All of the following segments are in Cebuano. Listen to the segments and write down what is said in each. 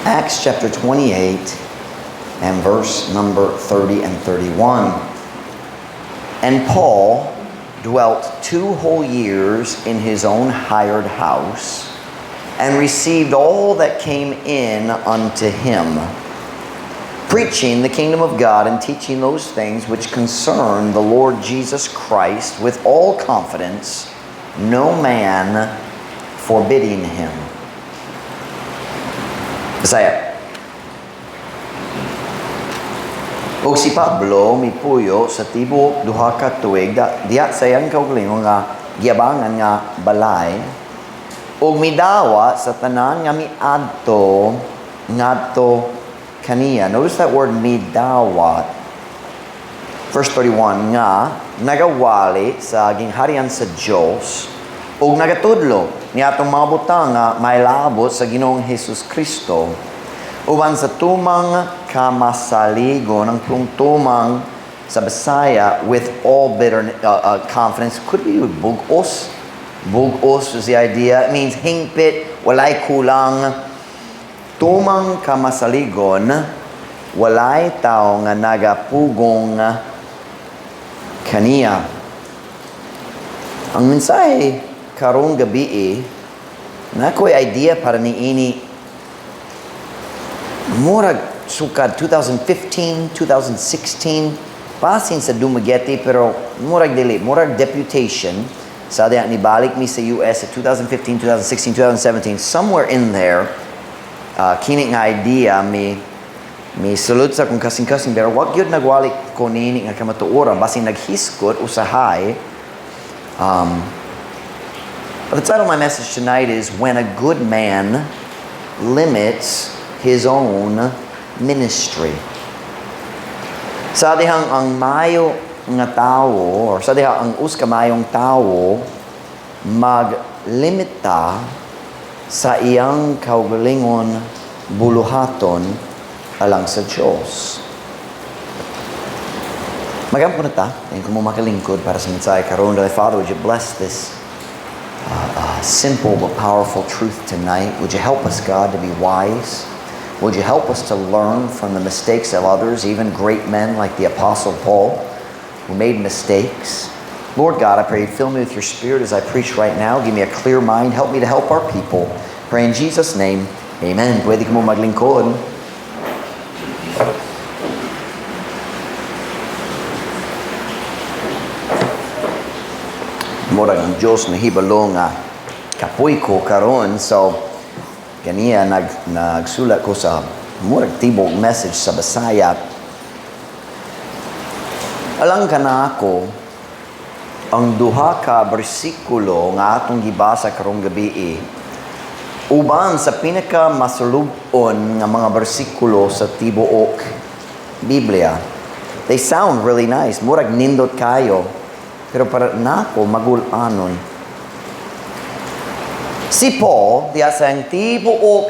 Acts chapter 28 and verse number 30 and 31. And Paul dwelt 2 whole years in his own hired house, and received all that came in unto him, preaching the kingdom of God and teaching those things which concern the Lord Jesus Christ with all confidence, no man forbidding him. Bisaya. Ug si Pablo mipuyo sa tibuok 2 ka tuig diha sa iyang kaugalingon nga giabangan nga balay ug midawa sa tanan nga miadto ngadto kaniya. Notice that word "midawat." Verse 31, nga nagawali sa gingharian sa Dios ug nagatudlo niadtong mga butang nga mahilabot sa Ginoong Hesus Kristo uban sa tumang kamasaligon. Ang tumang sa Bisaya, "with all bitter confidence," could be bugos. Bugos is the idea. It means hingpit, walay kulang. Tumang kamasaligon, walay tao nga nagapugong kaniya. Ang mensahe karong gabi, naa ko'y idea para niini murag sukad 2015, 2016, basin sa Dumaguete, pero murag dili, murag deputation sa diha nibalik mi sa US sa 2015, 2016, 2017, somewhere in there, kini nga idea mi sulod sa akong kasing-kasing, pero wa gyud nagwali ko nini nga kamatuoran, basin naghisgot usahay. But the title of my message tonight is "When a Good Man Limits His Own Ministry." Sa dihang ang mayo nga tawo or sa diha ang usa ka mayong tawo maglimita sa iyang kaugalingon buluhaton alang sa Diyos. Magampo na ta, and kung mo makalingkod para sa mensahe karon. Father, would you bless this simple but powerful truth tonight? Would you help us, God, to be wise? Would you help us to learn from the mistakes of others, even great men like the Apostle Paul, who made mistakes? Lord God, I pray you'd fill me with your Spirit as I preach right now. Give me a clear mind. Help me to help our people. Pray in Jesus' name. Amen. Pwede ka mo maglingkod. Murag ang Diyos nahibalo nga kapoy ko karon, so kaniya nagsulat ko sa murag tibok message sa Bisaya. Alang kanako, ang duha ka bersikulo nga atong gibasa karong gabi uban sa pinaka masulub-on nga mga bersikulo sa tibuok Biblia. They sound really nice. Murag nindot kayo. Pero para nako, magul-anon. Si Paul, diya sa ang tibuok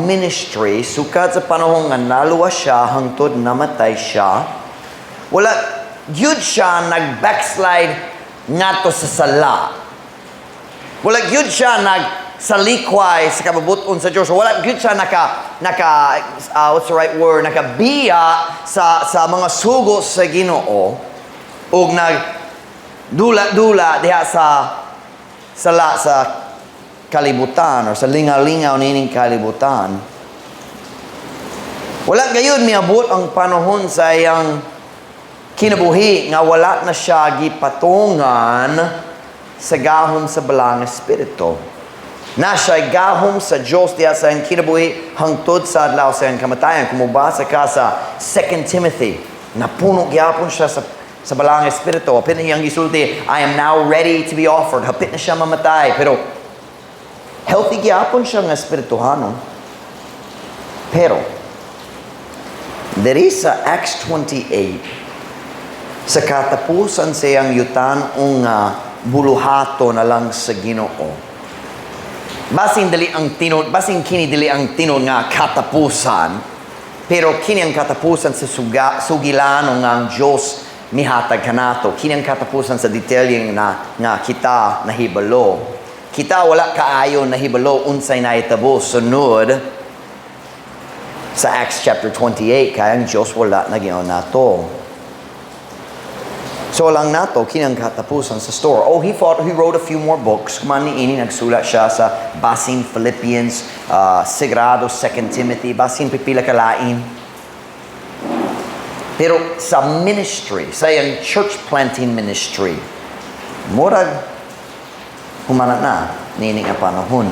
ministry, sukad sa panahon nga naluwas siya hangtod namatay siya, wala gyud siya nag-backslide ngadto sa sala. Wala gyud siya nagsalikway sa kabubut-on sa Diyos. Wala gyud siya naka, what's the right word, nakabiya sa mga sugo sa Ginoo ug nag dula-dula diha sa sala sa kalibutan or sa lingaw-lingaw nining kalibutan. Wala gayud miabot ang panahon sa iyang kinabuhi nga wala na siya gipatungan sa gahom sa Balaang Espiritu. Na siya gahom sa Diyos diha sa iyang kinabuhi hangtod sa adlaw sa iyang kamatayan. Kung mobasa ka sa 2 Timothy, napuno gyapon siya sa Balaang Espiritu. Hapit na iyang gisulti, "I am now ready to be offered." Hapit na siya mamatay. Pero healthy gyapon siya nga espirituhanon. Pero diri sa Acts 28, sa katapusan sa iyang yutan-ong buluhaton alang sa Ginoo. Basin dili ang tinud, basin kini dili ang tinud nga katapusan, pero kini ang katapusan sa sugilanon nga ang Dios mihatag kanato. Kini ang katapusan sa detalye na nga kita nahibalo. Kita wala kaayo nahibalo unsay nahitabo sunod. Sa Acts chapter 28, kay ang Diyos wala na gyud nato. So lang nato kinang katapusan sa story. Oh, he thought he wrote a few more books. Kuman ni ini nagsulat siya sa basin Philippians, Sagrado 2 Timothy, basin pipila ka lain. Pero sa ministry, sa iyang church planting ministry, murag humana na nini nga panahon.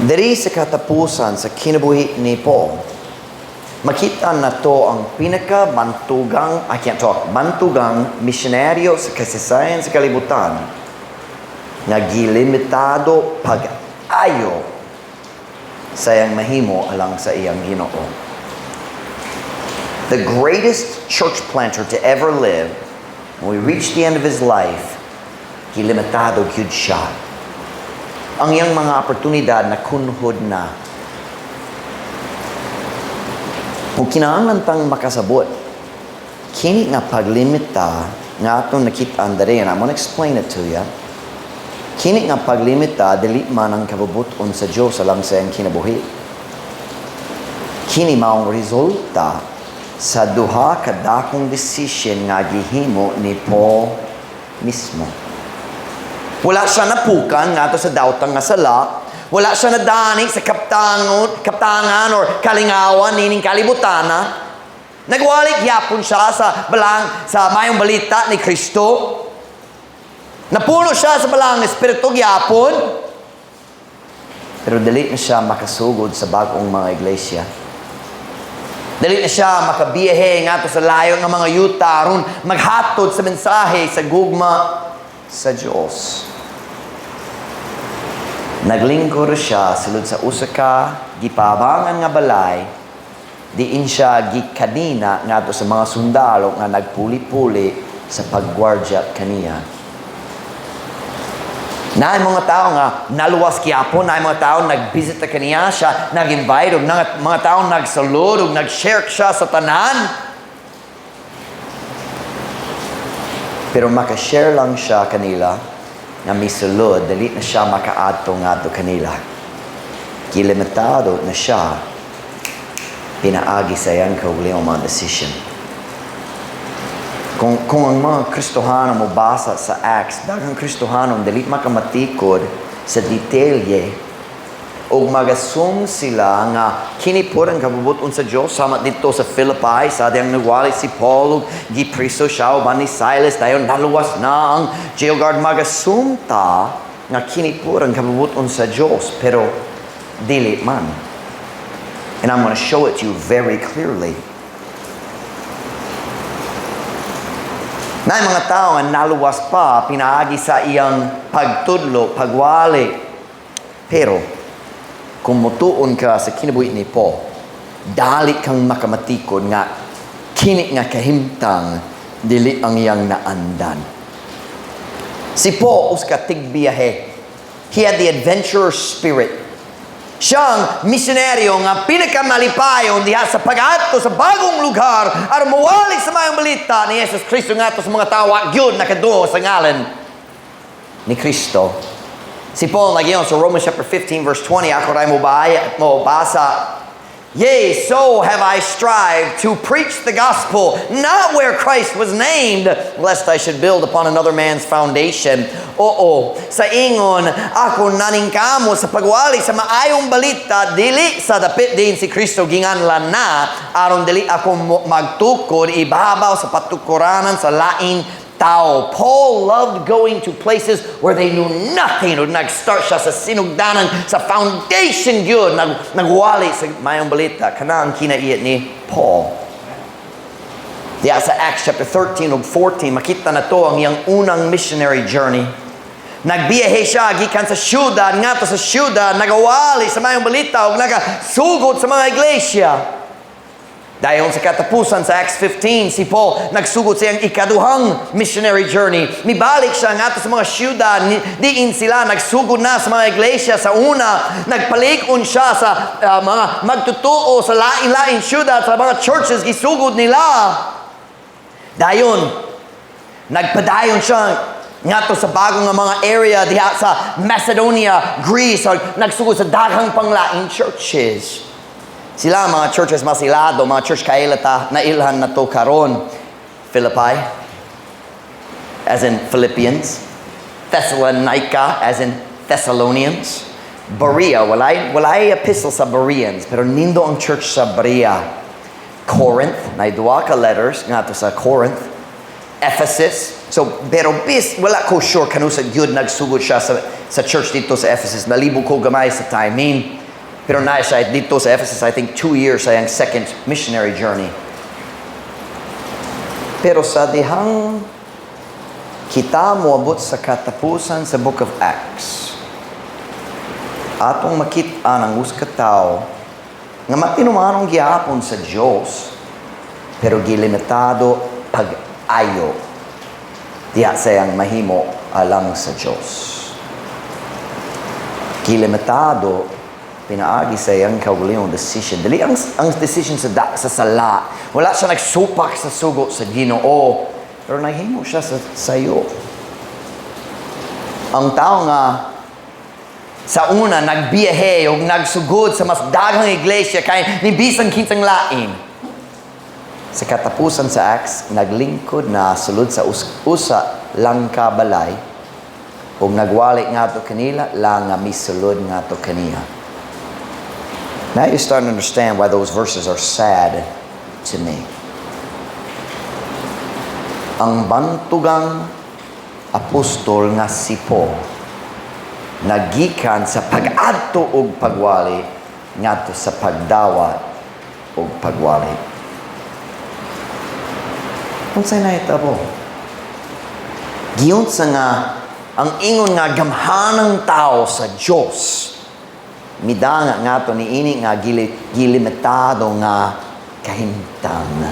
Diri sa katapusan sa kinabuhi ni Paul, makita na to ang pinaka bantugang, I can't talk, bantugang misyonaryo sa kasaysayan sa kalibutan nga gilimitado pag-ayo sa iyang mahimo alang sa iyang Ginoo. The greatest church planter to ever live, when we reach the end of his life, gilimitado gyud siya. Ang iyang mga oportunidad na kunhod na. Kung kinahanglan tang makasabot, kini nga paglimita nga atong nakit-an diri, and I'm gonna explain it to you. Kini nga paglimita, dili man ang kabubuton sa Dios alang sa iyang kinabuhi. Kini maong resulta sa duha ka dakong decision nga gihimo ni Paul mismo. Wala siya napukan ngadto sa dawtang nga sala. Wala siya nadani sa kaptangon, kaptangan or kalingawan nining kalibutana. Nagwali gyapon siya sa balang sa mayong balita ni Kristo. Napuno siya sa Balaang Espiritu gyapon. Pero dili na siya makasugod sa bagong mga iglesia. Dili na siya makabiyahe ngadto sa layo nga mga yuta aron maghatod sa mensahe sa gugma sa Dios. Naglingkod siya sulod sa usa ka gipabangan nga balay, diin siya gikadina ngadto sa mga sundalo nga nagpuli-puli sa paggwardya kaniya. Naay mga tao nga naluwas gyapon, naay mga tao nagbisita kaniya siya, nag-invite, ug mga tao nagsalud, ug nag-share siya sa tanan. Pero maka-share lang siya kanila nga misulod, dili na siya makaadto ngadto kanila. Gilimitado na siya pinaagi sa iyang kaugalingong mga decision. Kung ang mga Kristohano mo basa sa Acts, daghang Kristohano dili makamatikod sa detalye og magasum sila nga kini pod ang kabubuton sa Dios sama dito sa Philippi, sa diyang nagwali si Paul ug gipriso siya uban ni Silas, dayon naluwas na ang jail guard. Magasum ta nga kini pod ang kabubuton sa Dios, pero dili man. And I'm going to show it to you very clearly. Naay mga tao nga naluwas pa pinaagi sa iyang pagtudlo, pagwali. Pero kung mutuon ka sa kinabuhi ni Paul, dali kang makamatikod nga kini nga kahimtang dili ang iyang naandan. Si Paul usa ka tigbiyahe. He had the adventurer spirit. Siyang misyonaryo nga pinakamalipayon diha sa pag-adto sa bagong lugar aron mowali sa mayong balita ni Jesus Kristo ngadto sa mga tawo wa gyud nakaduo sa ngalan ni Kristo. Si Paul nagyon sa Romans chapter 15 verse 20, ako ray mo mo basa. "Yea, so have I strived to preach the gospel, not where Christ was named, lest I should build upon another man's foundation." Oo, sa ingon, ako naningkamot sa pagwali sa maayong balita, dili sa dapit din si Kristo ginganlan na, aron dili ako magtukod ibabaw sa patukuranan sa lain tao. Paul loved going to places where they knew nothing. Ug nag-start siya sa sinugdanan, sa foundation gyud, nagwali sa mayong balita. Kana ang kinaiya ni Paul. Diya sa Acts chapter 13 ug 14, makita na to ang iyang unang missionary journey. Nagbiyahe siya gikan sa syudad ngadto sa syudad, nagawali sa mayong balita ug nagasugod sa mga iglesia. Dayon sa katapusan sa Acts 15, si Paul nagsugod sa iyang ikaduhang missionary journey. Mibalik siya ngadto sa mga syudad, diin sila nagsugod na sa mga iglesia sa una. Nagpalig-on siya sa mga magtutuo sa lain-lain syudad, sa mga churches, gisugod nila. Dayon, nagpadayon siya Ngadto sa bagong nga mga area diha sa Macedonia, Greece, or nagsugod sa daghang panglaing churches. Sila mga churches masilado, mga church kaila ta nailhan na to karon. Philippi, as in Philippians. Thessalonica, as in Thessalonians. Berea, walay epistle sa Bereans, pero nindo ang church sa Berea. Corinth, na duha ka letters ngadto sa Corinth. Ephesus. So, pero bis, wala ko sure kanusa gyud nagsugod siya sa church dito sa Ephesus. Nalibog ko gamay sa timing. Pero naa siya dito sa Ephesus, I think 2 years sa iyang second missionary journey. Pero sa dihang kita moabot sa katapusan sa Book of Acts, atong makita ang usa ka tawo nga matinumanong gihapon sa Dios pero gilimitado pag-ayo diha sa iyang mahimo alang sa Dios. Gilimitado pinaagi sa iyang kaugalingong decision. Dili ang decision sa sala. Wala siya nagsupak sa sugo sa Ginoo. Pero nahimo siya sa sayo. Ang tao nga sa una nagbiyahe o nagsugod sa mas daghang iglesia kay ni bisan kinsang lain. Sa katapusan sa Acts, naglingkod na sulod sa usa lang ka balay ug nagwali ngadto kanila lang nga misulod ngadto kaniya. Now you start to understand why those verses are sad to me. Ang bantugang apostol nga si Paul nagikan sa pag-adto og pagwali ngadto sa pagdawat og pagwali. Unsay nahitabo? Giunsa nga ang ingon nga gamhanang tao sa Dios midanga ngadto niini nga gilimitado nga kahimtang.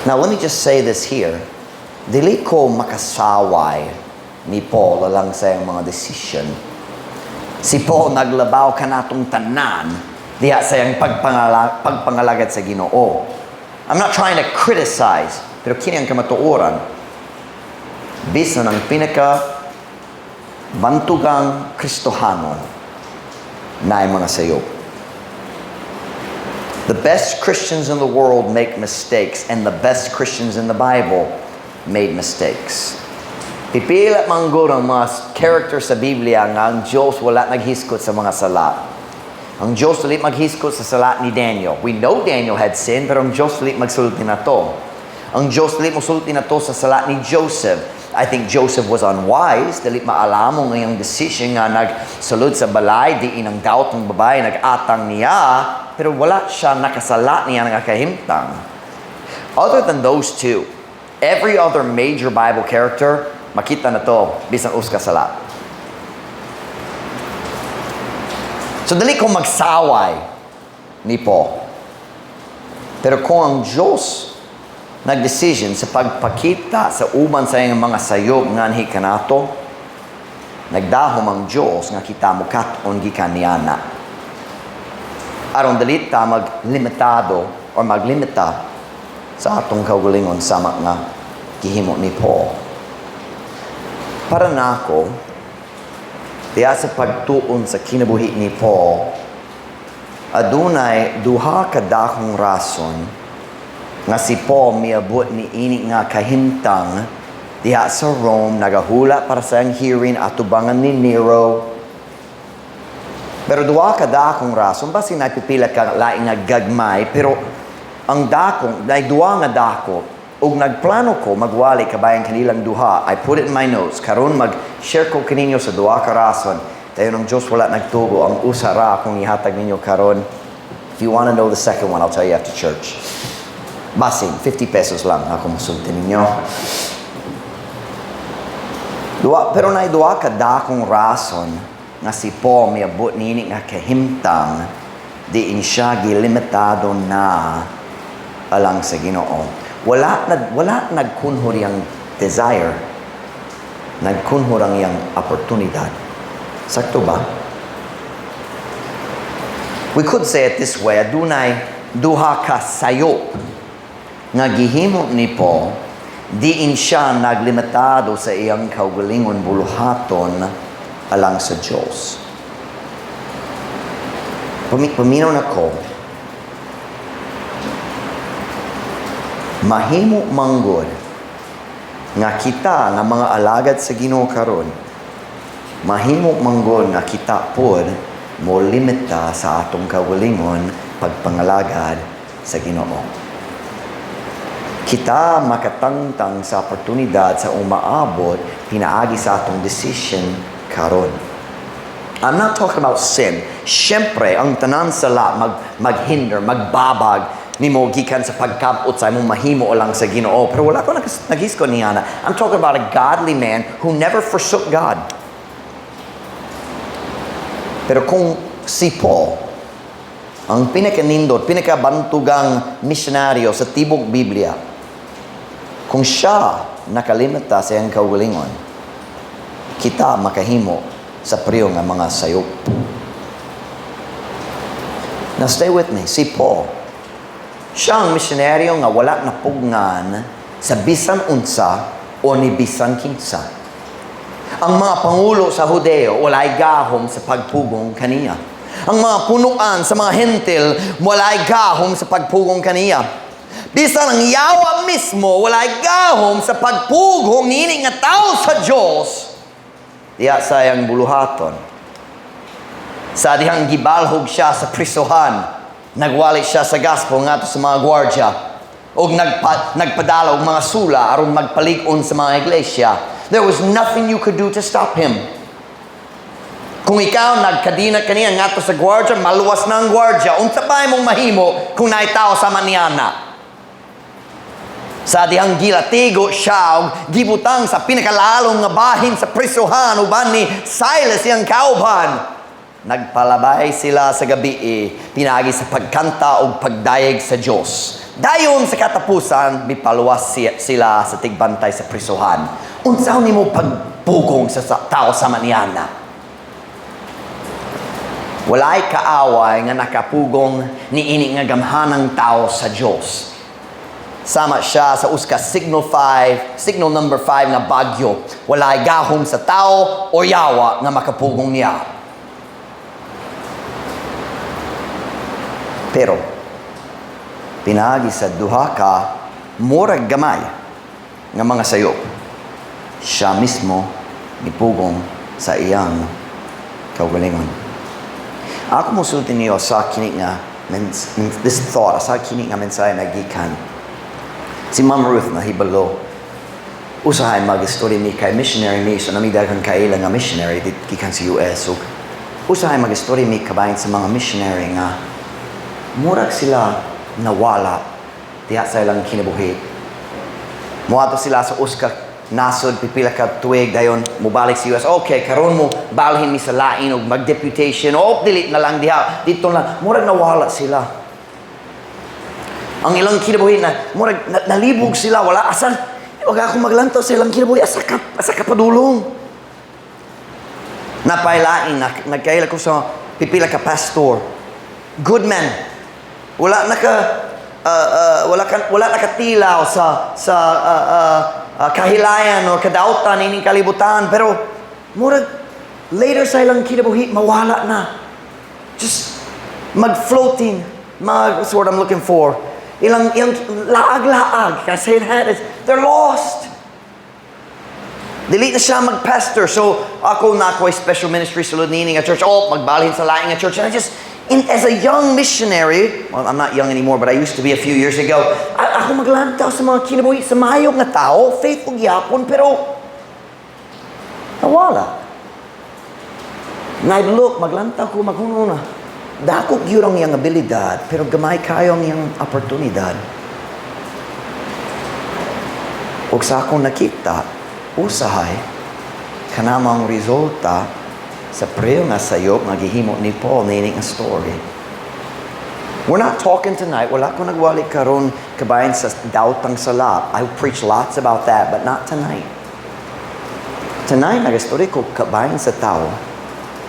Now, let me just say this here. Dili ko makasaway ni Paul alang sa iyang mga decision. Si Paul naglabaw kanatong tanan diha sa iyang pagpangalagad sa Ginoo. I'm not trying to criticize, pero kini ang kamatuoran. Bisan ang pinaka bantugang Kristohanon naay mga sayop. The best Christians in the world make mistakes, and the best Christians in the Bible made mistakes. Pipila man gud ang mga character sa Biblia nga ang Diyos wala naghiskot sa mga sala. Ang Diyos dili maghiskot sa sala ni Daniel. We know Daniel had sin, pero ang Diyos dili magsulti nato. Ang Diyos dili mosulti nato sa sala ni Joseph. I think Joseph was unwise, dili maalamong ang iyang decision nga nagsulod sa balay, diin ang daot ng babae, nag-atang niya, pero wala siya nakasala niya nga kahimtang. Other than those two, every other major Bible character, makita nato, bisan usa ka sala. So dili ko magsaway ni Paul. Pero kung ang Diyos nag-decision sa pagpakita sa uban sa iyang mga sayop nganhi kanato, nagdahom ang Diyos nga kita mukat-on gikan niana. Aron dili ta maglimitado or maglimita sa atong kaugalingon sama nga gihimo ni Paul. Para nako, diya sa pagtuon sa kinabuhi ni Paul, adunay duha ka dakong rason nga si Paul miabot ni ini nga kahimtang diha sa Rome, nagahula para sa iyang hearing atubangan ni Nero. Pero duha ka dakong rason, basin napipila ka laing nga gagmay, pero ang dakong, nay duha nga dako, ug nagplano ko magwali kabayan kanilang duha. I put it in my notes. Karon mag-share ko kaninyo sa duha ka rason. Dayon ang Diyos wala nagtugo, ang usa ra akong ihatag ninyo karon. If you want to know the second one, I'll tell you after church. Basin, 50 pesos lang ako musulti ninyo. Duha, pero nay duha ka dakong rason nga si Paul miabot nini nga kahimtang diin siya gilimitado na alang sa Ginoo. Wala nagkunhor yang desire. Nagkunhor ang iyang oportunidad. Sakto ba? We could say it this way, adunay duha ka sayop nga gihimo ni Paul Diin siya naglimitado sa iyang kaugalingon buluhaton alang sa Diyos. Paminaw na ko, mahimo manggod nga kita nga mga alagad sa Ginoo karon, mahimo manggod nga kita pod mo limita sa atong kaugalingon pagpangalagad sa Ginoo. Kita makatangtang sa oportunidad sa umaabot pinaagi sa atong decision karon. I'm not talking about sin. Siyempre, ang tanan sala maghinder, magbabag nimo gikan sa pagkabot sa imong mahimo lang sa Ginoo. Pero wala ko nagisko niya na. I'm talking about a godly man who never forsook God. Pero kung si Paul, ang pinakanindot, pinakabantugang misyonaryo sa tibok Biblia, kung siya nakalimita sa iyang kaugalingon, kita makahimo sa priyo nga mga sayop. Now stay with me. Si Paul, siya ang misyonaryo nga wala napugngan sa bisan unsa o ni bisan kinsa. Ang mga pangulo sa Hudeo walay gahom sa pagpugong kaniya. Ang mga punuan sa mga Hentil walay gahom sa pagpugong kaniya. Bisan ang yawa mismo walay gahom sa pagpugong niini nga tao sa Dios. Diya sa iyang buluhaton. Sa dihang gibalhog siya sa prisuhan, nagwali siya sa gospel ngadto sa mga gwardya og nagpadala og mga sula aron magpalig-on sa mga iglesia. There was nothing you could do to stop him. Kung ikaw nagkadina kaniya ngadto sa gwardya, maluwas na ang gwardya. Unsa pa imong mahimo kung naay tao sama niana? Sa dihang gilatigo siya og gibutang sa pinakalalom nga bahin sa prisuhan uban ni Silas, iyang kauban. Nagpalabay sila sa gabi pinaagi sa pagkanta og pagdayeg sa Dios. Dayon sa katapusan mipaluwas sila sa tigbantay sa prisuhan. Unsa nimo pagpugong sa tao sa maniana? Walay kaaway nga nakapugong niini nga gamhanang tao sa Dios. Sama siya sa uska signal 5, signal number 5 nga bagyo. Walay gahom sa tao o yawa nga makapugong niya. Pero pinaagi sa duha ka murag gamay nga mga sayop, siya mismo nipugong sa iyang kaugalingon. Ako mosulti niyo sa kini nga this thought, sa kini nga mensahe nagikan si Ma'am Ruth na hibalo. Usahay mag-istorya mi kay missionary mi, so nami daghang kaila nga missionary gikan sa US. So usahay mag-istorya mi kabahin sa mga missionary nga murag sila nawala diha sa ilang kinabuhi. Moadto sila sa uska nasod pipila ka tuig, dayon mobalik sa US. Okay, karon mo balhin mi sa lain og mag-deputation o dili na lang diha dito lang. Murag nawala sila. Ang ilang kinabuhi na murag nalibog sila, wala asan. Wag ako maglantaw sa ilang kinabuhi, asa ka padulong. Napailain na nagkaila ko sa pipila ka pastor. Good man. Wala nakatilaw sa kahilayan o kadautan ining kalibutan, pero murag later sa ilang kinabuhi mawala na. Just mag-floating, what's the word I'm looking for? Ilang laag-laag. Can I say that? They're lost. Dili na siya mag-pastor. So, ako na ako ay special ministry sa niini nga church. Oh, magbalhin sa laing nga church. And I just, as a young missionary, well, I'm not young anymore, but I used to be a few years ago, ako maglantaw sa mga kinabuhi sa maayong nga tao, faithful gyapon, pero nawala. Nga look, maglantaw ko, maghuno na. Dako gyud ang iyang abilidad, pero gamay kayo ang iyang oportunidad. Ug sa akong nakita, usahay, kanamang resulta sa preo nga sayop nga gihimo ni Paul niini nga story. We're not talking tonight, wala ko nagwali karon kabahin sa daotang sala. I preach lots about that, but not tonight. Tonight, nag-story ko kabahin sa tao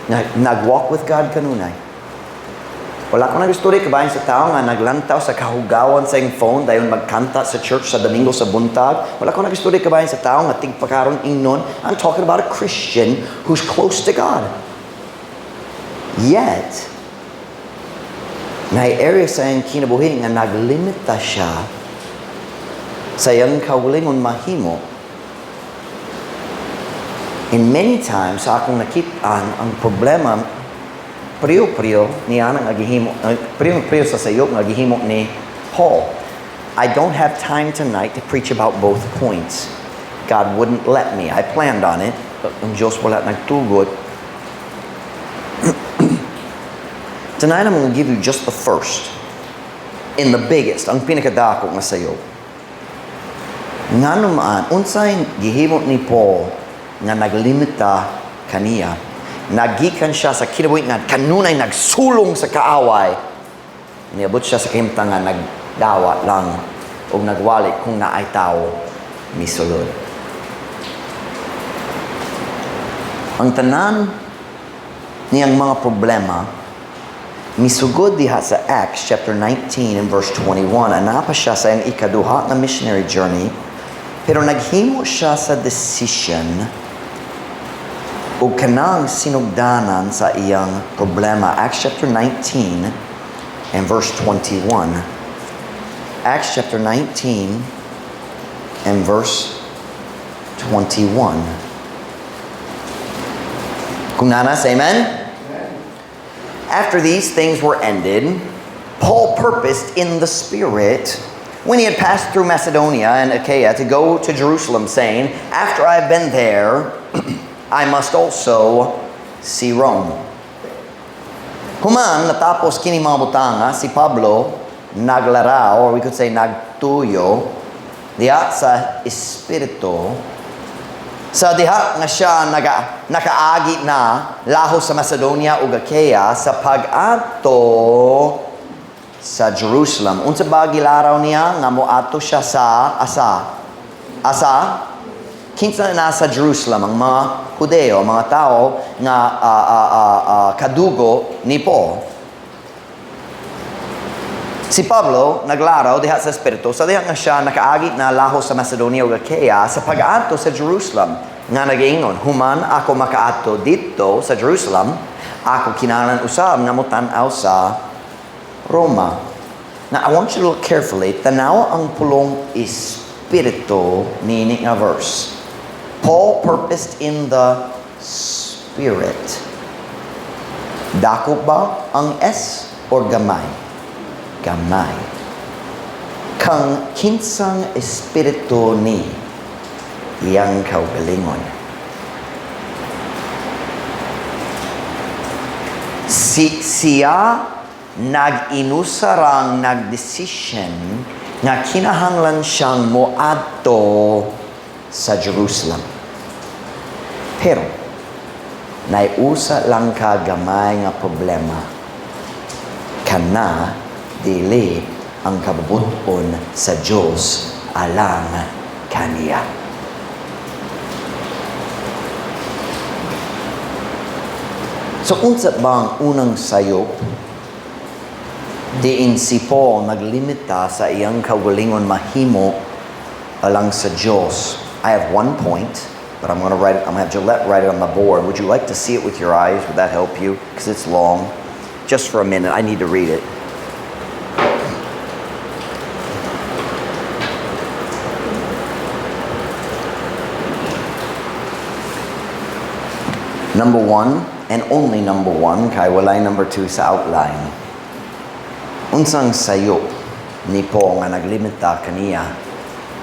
na nag-walk with God kanunay. Wala ko nag-istorya kabahin sa tao nga naglantaw sa kahugawan sa iyang phone dayon magkanta sa church sa Domingo sa buntag. Wala ko nag-istorya kabahin sa tao nga tigpakaron ingnon. I'm talking about a Christian who's close to God. Yet, naay area sa iyang kinabuhi nga naglimita siya sa iyang kaugalingon mahimo. And many times sa akong nakit-an, ang problema priyo-priyo niya nga gihimo, priyo-priyo sa sayop nga gihimo ni Paul. I don't have time tonight to preach about both points. God wouldn't let me. I planned on it, but ang Diyos wala nagtugot. Tonight I'm going to give you just the first and the biggest, ang pinakadako nga sayop. Ngano man, unsay gihimo ni Paul nga naglimita kaniya? Nagikan siya sa kinabuhi nga kanunay nagsulong sa kaaway. Niabot siya sa kahimtang nga nagdawa lang o nagwali kung naay tao misulod. Ang tanan niyang mga problema misugod diha sa Acts chapter 19 and verse 21. Anaa pa siya sa iyang ikaduha nga missionary journey, pero naghimo siya sa decision ug kanang sinugdanan sa iyang problema. Acts chapter 19 and verse 21. Acts chapter 19 and verse 21. Kung naa na, say amen. After these things were ended, Paul purposed in the Spirit, when he had passed through Macedonia and Achaia, to go to Jerusalem, saying, "After I have been there, I must also see Rome." Human natapos kini mga butanga, si Pablo naglaraw, or we could say nagtuyo, diha sa Espiritu, sa diha nga siya nakaagi na lahos sa Macedonia ug Achaia sa pag-adto sa Jerusalem. Unsa ba gilaraw niya nga moadto siya sa asa? Asa? Kinsa na sa Jerusalem? Ang mga Hudeo, mga tao nga kadugo ni Paul. Si Pablo naglaraw diha sa Espiritu sa diha nga siya nakaagi na lahos sa Macedonia ug Achaia sa pag-adto sa Jerusalem, nga nagaingon, "Human ako makaadto didto sa Jerusalem, ako kinahanglan usab nga motan-aw sa Roma." Now, I want you to look carefully. Tanaw ang pulong Espiritu niini nga verse. Paul purposed in the Spirit. Dako ba ang S or gamay? Gamay. Kang kinsang espiritu ni iyang kaugalingon? Siya nag-inusarang nagdesisyon nga kinahanglan siyang moadto sa Jerusalem. Pero naiusa lang ka gamay nga problema. Kana dili ang kabubuton sa Diyos alang kaniya. So unsa ba ang unang sayop diin si Paul naglimita sa iyang kaugalingon mahimo alang sa Diyos? I have one point, but I'm going to write it. I'm going to have Gillette write it on the board. Would you like to see it with your eyes? Would that help you? Because it's long. Just for a minute, I need to read it. Number one, and only number one, kay walay number two sa outline. Unsang sayop ni Paul nga naglimita kaniya?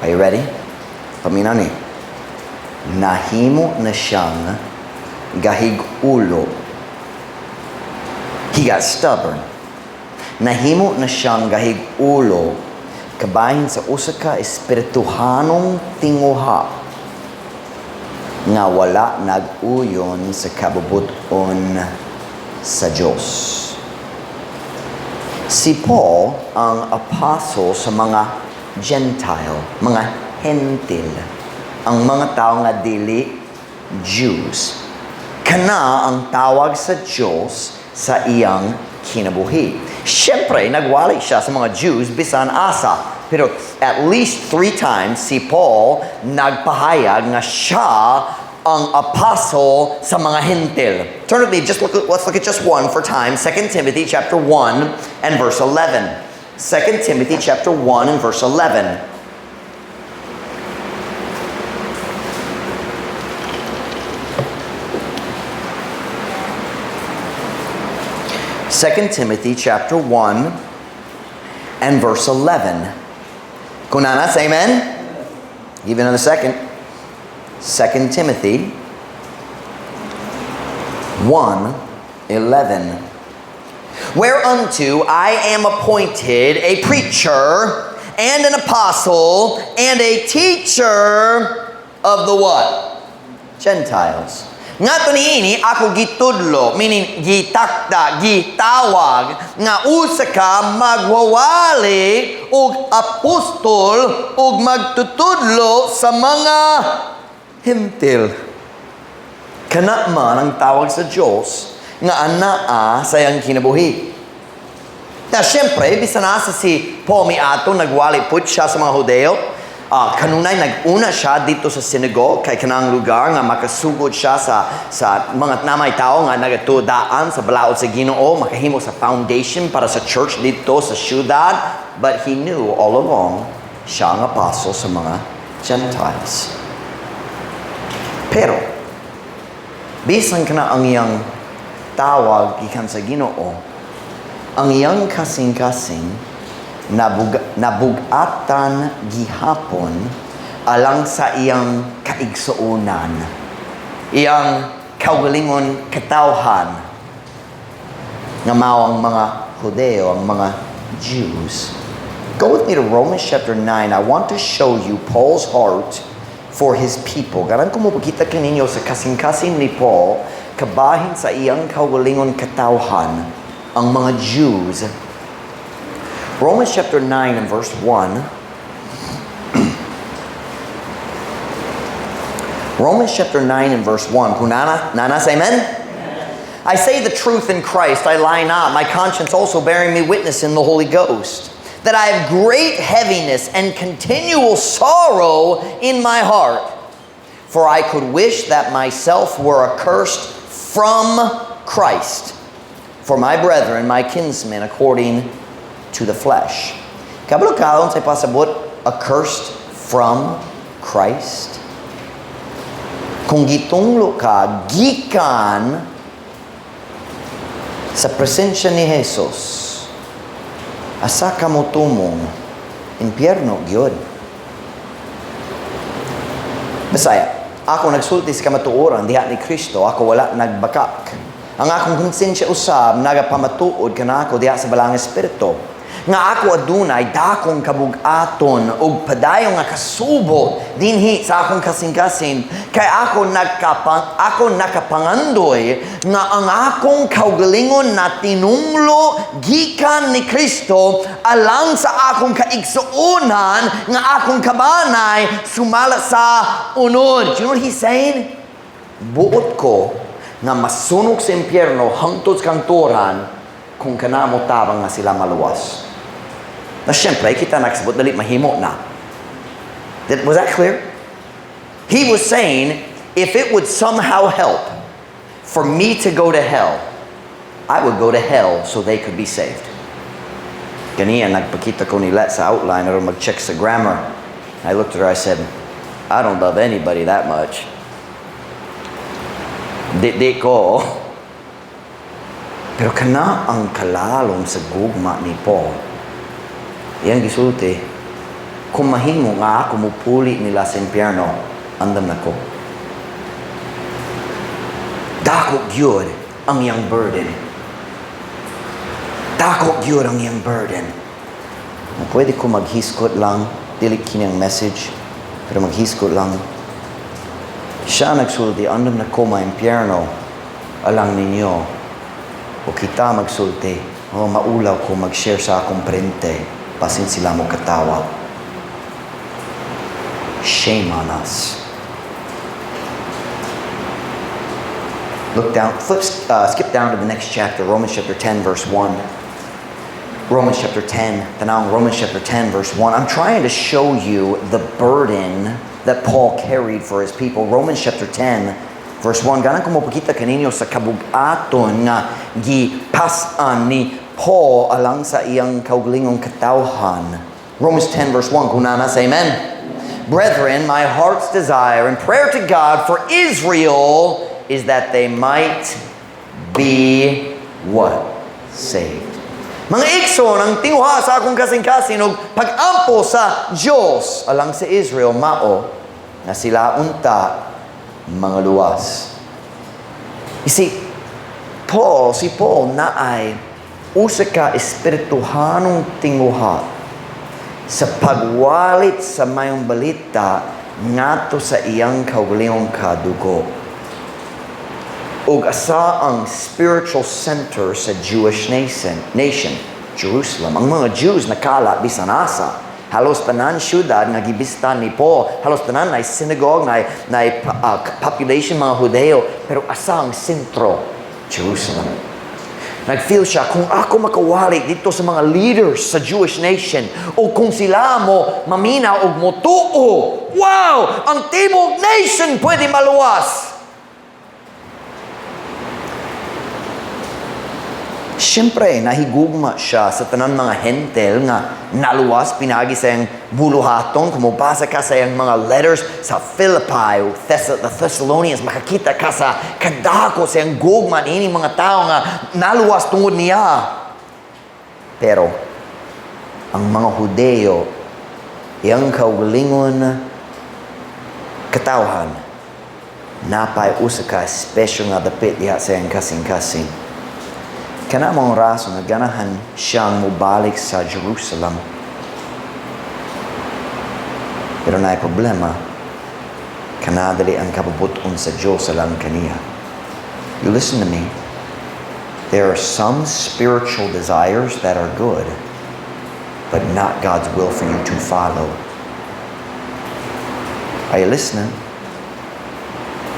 Are you ready? Paminaw ni. Nahimo na siyang gahig ulo. He got stubborn. Nahimo na siyang gahig ulo kabahin sa usa ka espirituhanong tinguha nga wala nag-uyon sa kabubuton sa Diyos. Si Paul ang apostle sa mga Gentile, mga Hentil, ang mga tao nga dili Jews. Kana ang tawag sa Diyos sa iyang kinabuhi. Siyempre, nagwali siya sa mga Jews bisan asa. Pero at least three times si Paul nagpahayag nga siya ang apostle sa mga Hentil. Turn with me, let's look at just one for time. 2 Timothy chapter 1 and verse 11. 2 Timothy chapter 1 and verse 11. 2 Timothy chapter 1 and verse 11. Kung naa na, say amen. Give you another second. 2 Timothy 1:11. "Whereunto I am appointed a preacher and an apostle and a teacher of the" what? "Gentiles." Ngadto niini ako gitudlo, meaning gitakda, gitawag, nga usa ka magwawali ug apostol ug magtutudlo sa mga Hentil. Kana man ang tawag sa Diyos nga anaa sa iyang kinabuhi. Na siyempre, bisan asa si Paul miadto, nagwali pud siya sa mga Hudeo. Kanunay nag-una siya didto sa synagogue kay kanang lugar nga makasugod siya sa mga namay tao nga nagatudaan sa balaod sa Ginoo, makahimo sa foundation para sa church didto sa syudad. But he knew all along siya ang apostle sa mga Gentiles. Pero bisan kana ang iyang tawag gikan sa Ginoo, ang iyang kasing-kasing nabugatan gihapon alang sa iyang kaigsuonan, iyang kaugalingon katawhan nga mao ang mga Hudeo, ang mga Jews. Go with me to Romans chapter 9. I want to show you Paul's heart for his people. Ganahan ko mopakita kaninyo sa kasing-kasing ni Paul kabahin sa iyang kaugalingon katawhan, ang mga Jews. Romans chapter 9 and verse 1. Romans chapter 9 and verse 1. Kung naa na, naa na, say amen? "I say the truth in Christ, I lie not, my conscience also bearing me witness in the Holy Ghost, that I have great heaviness and continual sorrow in my heart. For I could wish that myself were accursed from Christ, for my brethren, my kinsmen, according to the flesh." Kabalo ka unsay pasabot "accursed from Christ"? Kung gitunglo ka gikan sa presensya ni Jesus, asa ka mo tumong? Impyerno gyud. Bisaya, "Ako nagsulti sa kamatuoran diha ni Kristo, ako wala nagbakak. Ang akong konsensya usab nagapamatuod kanako diha sa Balaang Espiritu nga ako adunay dakong kabugaton ug padayon nga kasubo dinhi sa akong kasing-kasing, kay ako nakapangandoy nga ang akong kaugalingon na tinunglo gikan ni Kristo alang sa akong kaigsuonan nga akong kabanay sumala sa unod." Do you know what he's saying? Buot ko nga masunog sa impyerno hangtod sa kangturan kung kana mo tabang nga sila maluwas. Na siyempre, kita nagsabot, dali mahimo na. Was that clear? He was saying, if it would somehow help for me to go to hell, I would go to hell so they could be saved. Ganiya, nagpakita ko nila sa outline or mag-check sa grammar. I looked at her, I said, "I don't love anybody that much." Di, di ko. Pero kana ang kalalom sa gugma ni Paul. Iyang gisulti, kung mahimo nga ako mupuli nila sa impyerno, andam na ko. Dako gyud ang iyang burden. Dako gyud ang iyang burden. Na pwede ko maghiskot lang, dili kini ang message, pero maghiskot lang. Siya nagsulti, andam na ko ma-impyerno, alang ninyo. O kita magsulti, oh, maulaw ko mag-share sa akong parente, basin sila mo katawa. Shame on us. Look down, flip, skip down to the next chapter, Romans chapter 10, verse 1. Romans chapter 10, tanawang Romans chapter 10, verse 1. I'm trying to show you the burden that Paul carried for his people. Romans chapter 10, verse 1. Ganahan ko mopakita kaninyo sa kabugaton nga gipas-an ni Paul alang sa iyang kaugalingong katawhan. Romans 10, verse 1. Kung naa na, say amen. "Brethren, my heart's desire and prayer to God for Israel is that they might be" what? "Saved." Mga igsoon, ang tinguha sa akong kasing-kasing og pag-ampo sa Dios alang sa Israel mao na sila unta mangaluwas. You see, Paul, si Paul naay usa ka espirituhanong tinguha sa pagwalit sa Maayong Balita ngadto sa iyang kaugalingong kadugo ug asa ang spiritual center sa Jewish nation, Jerusalem. Ang mga Jews nakala bisan asa. Halos tanan syudad nga gibisita ni Paul, halos tanan na synagogue, na population mga Hudeo, pero asa ang sentro? Jerusalem. Nag-feel siya, kung ako makawali didto sa mga leaders sa Jewish nation, o kung sila mo maminaw og motuo, wow! Ang tibuok nation pwede maluwas! Siyempre, nahigugma siya sa tanan mga Hentil nga naluwas pinagi sa iyang buluhaton. Kung mobasa ka sa iyang mga letters sa Philippi o the Thessalonians, makakita ka sa kadako sa iyang gugma niini mga tao nga naluwas tungod niya. Pero ang mga Hudeo, iyang kaugalingon katawhan, napay usa ka espesyal nga dapit diha sa iyang kasing-kasing. Kana mao rason nga ganahan siyang mobalik sa Jerusalem. Pero naay problema, kanadali ang kabubut-on sa Diyos alang kaniya. You listen to me. There are some spiritual desires that are good, but not God's will for you to follow. Are you listening?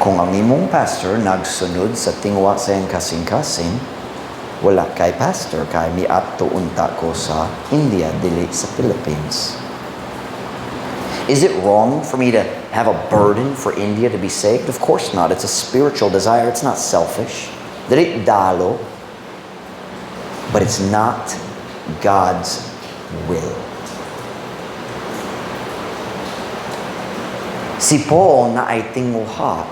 Kung ang imong pastor nagsunod sa tinguha sa iyang kasing-kasing, wala kay pastor, kay miadto unta ko sa India, dili sa Philippines. Is it wrong for me to have a burden for India to be saved? Of course not. It's a spiritual desire. It's not selfish. Dili dalo. But it's not God's will. Si Paul naay tinguha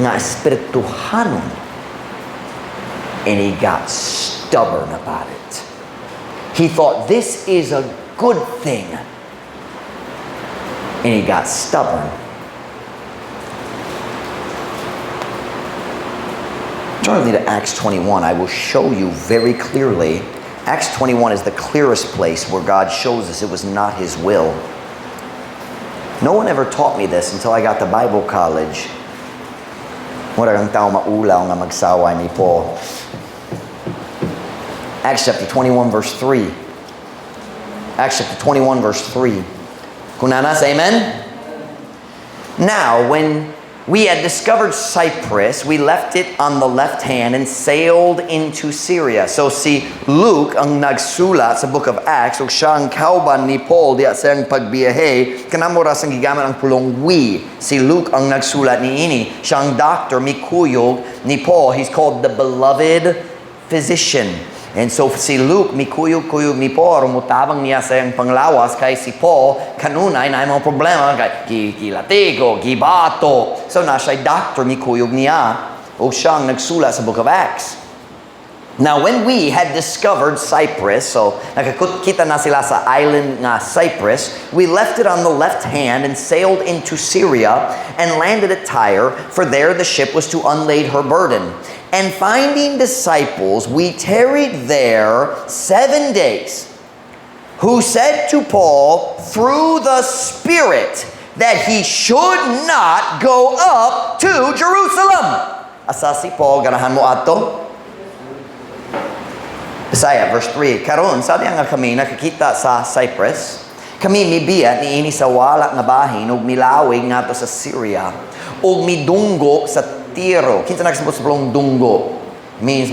nga espirituhanon, and he got stubborn about it. He thought this is a good thing. And he got stubborn. Turn with me to Acts 21. I will show you very clearly. Acts 21 is the clearest place where God shows us it was not His will. No one ever taught me this until I got to Bible college. Mura ang tao maulaw nga magsaway ni Paul. Acts chapter 21 verse 3. Acts chapter 21 verse 3. Kung naa na, say amen? "Now, when we had discovered Cyprus, we left it on the left hand and sailed into Syria." So si Luke ang nagsulat sa Book of Acts, ug siya ang kauban ni Paul diya sa iyang pagbiyahe, kanamo ra sang gigamit ang pulong "we." Si Luke ang nagsulat niini. Siya ang doctor, mikuyog ni Paul. He's called the beloved physician. And so si Luke, mikuyog-kuyog ni Paul, aron mutabang niya sa iyang panglawas kay si Paul, kanunay na mga problema, kay gilatigo, gibato. So na siya doctor, mikuyog niya. O siya ang nagsulat sa Book of Acts. "Now, when we had discovered Cyprus," so nakakita na sila sa island nga Cyprus, "we left it on the left hand and sailed into Syria and landed at Tyre, for there the ship was to unlade her burden. And finding disciples, we tarried there 7 days, who said to Paul through the Spirit that he should not go up to Jerusalem." Asa si Paul ganahan mo ato? Bisaya, verse 3. "Karon, sa nga kami nakakita sa Cyprus, kami mibiya niini sa wala nga bahin ug milawig ngadto sa Syria ug midunggo sa Tiro. Kinsa nakasabot sa pulong "dunggo"? Means